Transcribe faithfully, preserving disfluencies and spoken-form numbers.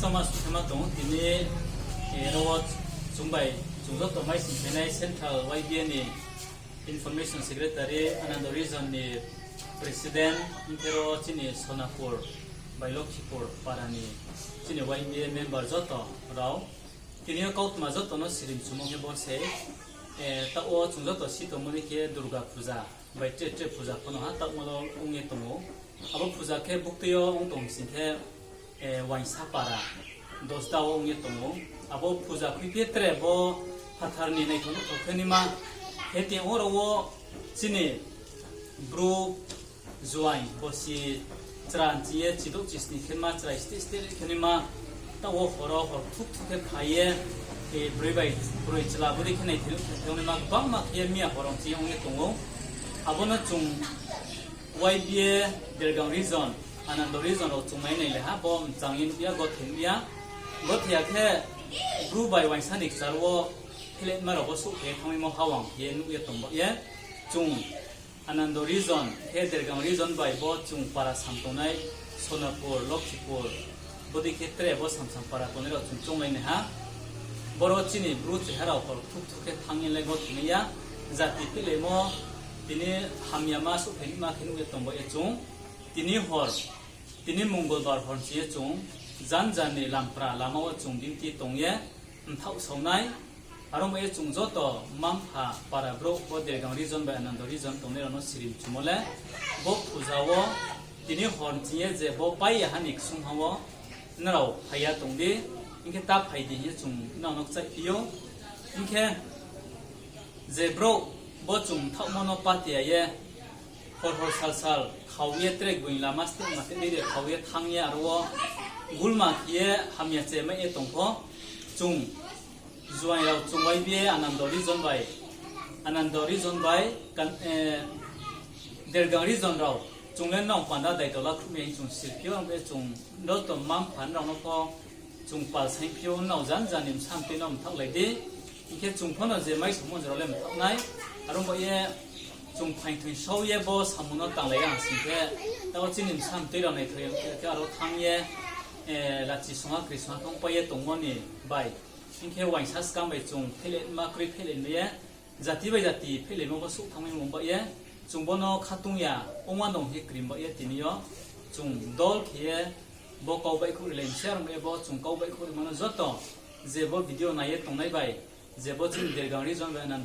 Sama sukhe ma tong tini, ro chung bai, chung joto mai sing phainai Central Y B A ni Information Secretary, Ananda Region ni President, hing khe ro chini Sonapur bai Lokhipur para ni chini Y B A member joto rao. Tini yo kautma joto no sirim chumo khe bo se, taoh wo chung joto si tongmo ni khe Durga Puja bai tre tre puja pho no ha taohmo no ong ye tong ou. Abo puja khe buktui yo ong tong sing khe, uaingsa para Dosda wo ong ye tong ou. Abo puja khui phi tre bo phathar ni naithao naithao khe naima, khe tini oro wo chini Bru juaing bosi chra nching ye chidouh chisni khe naima, chrai steh steh khe naima, taoh wo hor wo hor kthuk kthuk khe phai ye, broi bai broi chla bodei khe naithao naithao khe naima, gbangma khe ye miya hor wo nching ye ong ye tong ou. Abo no chung Y B A Dergaon region, Ananda region rao chung nai nai le ha, bo mchang ye nuh ya, gothoi nuh ya. Gothoi ya khe Bru bai uaingsa ni kchar wo pheletma rao bo souhphai ye thanngmaimo hawang khe ye nuh ye tong baoh ye, chung Ananda region khe Dergaon region bai bo chung para sam tongnai Sonapur, Lokhipur, bodei khe tre bo samsam para tongnai rao chung chounglai nai ha. Boro chini Bru cheha rao hor kthuk kthuk khe thanng ye le gothoi nai ya, jati phelaimo, tini hamyama souhphai nima khe nuh ye tong baoh ye chung, tini hor, tini Mongolbar hor nching ye chung, janja ni lampra lama wo chung duty tong ye, mthaoh sao nai, aro baoh ye chung joto mma-mpha para brouh bo Dergaon region bai Ananda region tongnai rao no sirim chumo le, bo puja wo tini hor nching ye je bo pai ya ha ni ksungha wo nrao phai ya tong di, hing khe ta phai di hing ye chung nrao no kchaihphi ou. Hing khe je brouh bo chung mthaohmo no patiya ye, hor hor sal sal khau ye tre gboing lama steh ma steh dei de khau ye thanng ye aro wo gulma khe ye hamya chemai ye tong pho, chung juaing rao chung Y B A Ananda region bai, Ananda region bai, Dergaon region rao chung le nrao panda daito la khruh mi hing chung sirphi ou, abo ye chung joto mma-mpha nrao no pho chung pal saingphi ou, nrao janja ni bsa mtoi no mthaohlai di. Hing khe chung pho no je mai songmo jora le mthaoh nai, aro baoh ye chung phaingthoing sau ye bo samung no tanglai ya sing khe, taoh chini bsa mtoi rao naithao ye khe aro thanng ye, lachi songha kri songha khe ongpai ye tongmo ni bai. Hing khe uaingsa skang bai chung pheletma kroi phelai mai ye, jati bai jati phelaimo bo souh thanngmaimo baoh ye, chung bo no khatung ya, ongma dong hing ye krim baoh ye tini yo, chung dol khe ye, bo kau baihkhouh rilai mi se, aro baoh ye bo chung kau baihkhouh rimo no joto, je bo video nai ye tongnai bai, je bo chini Dergaon region bai Ananda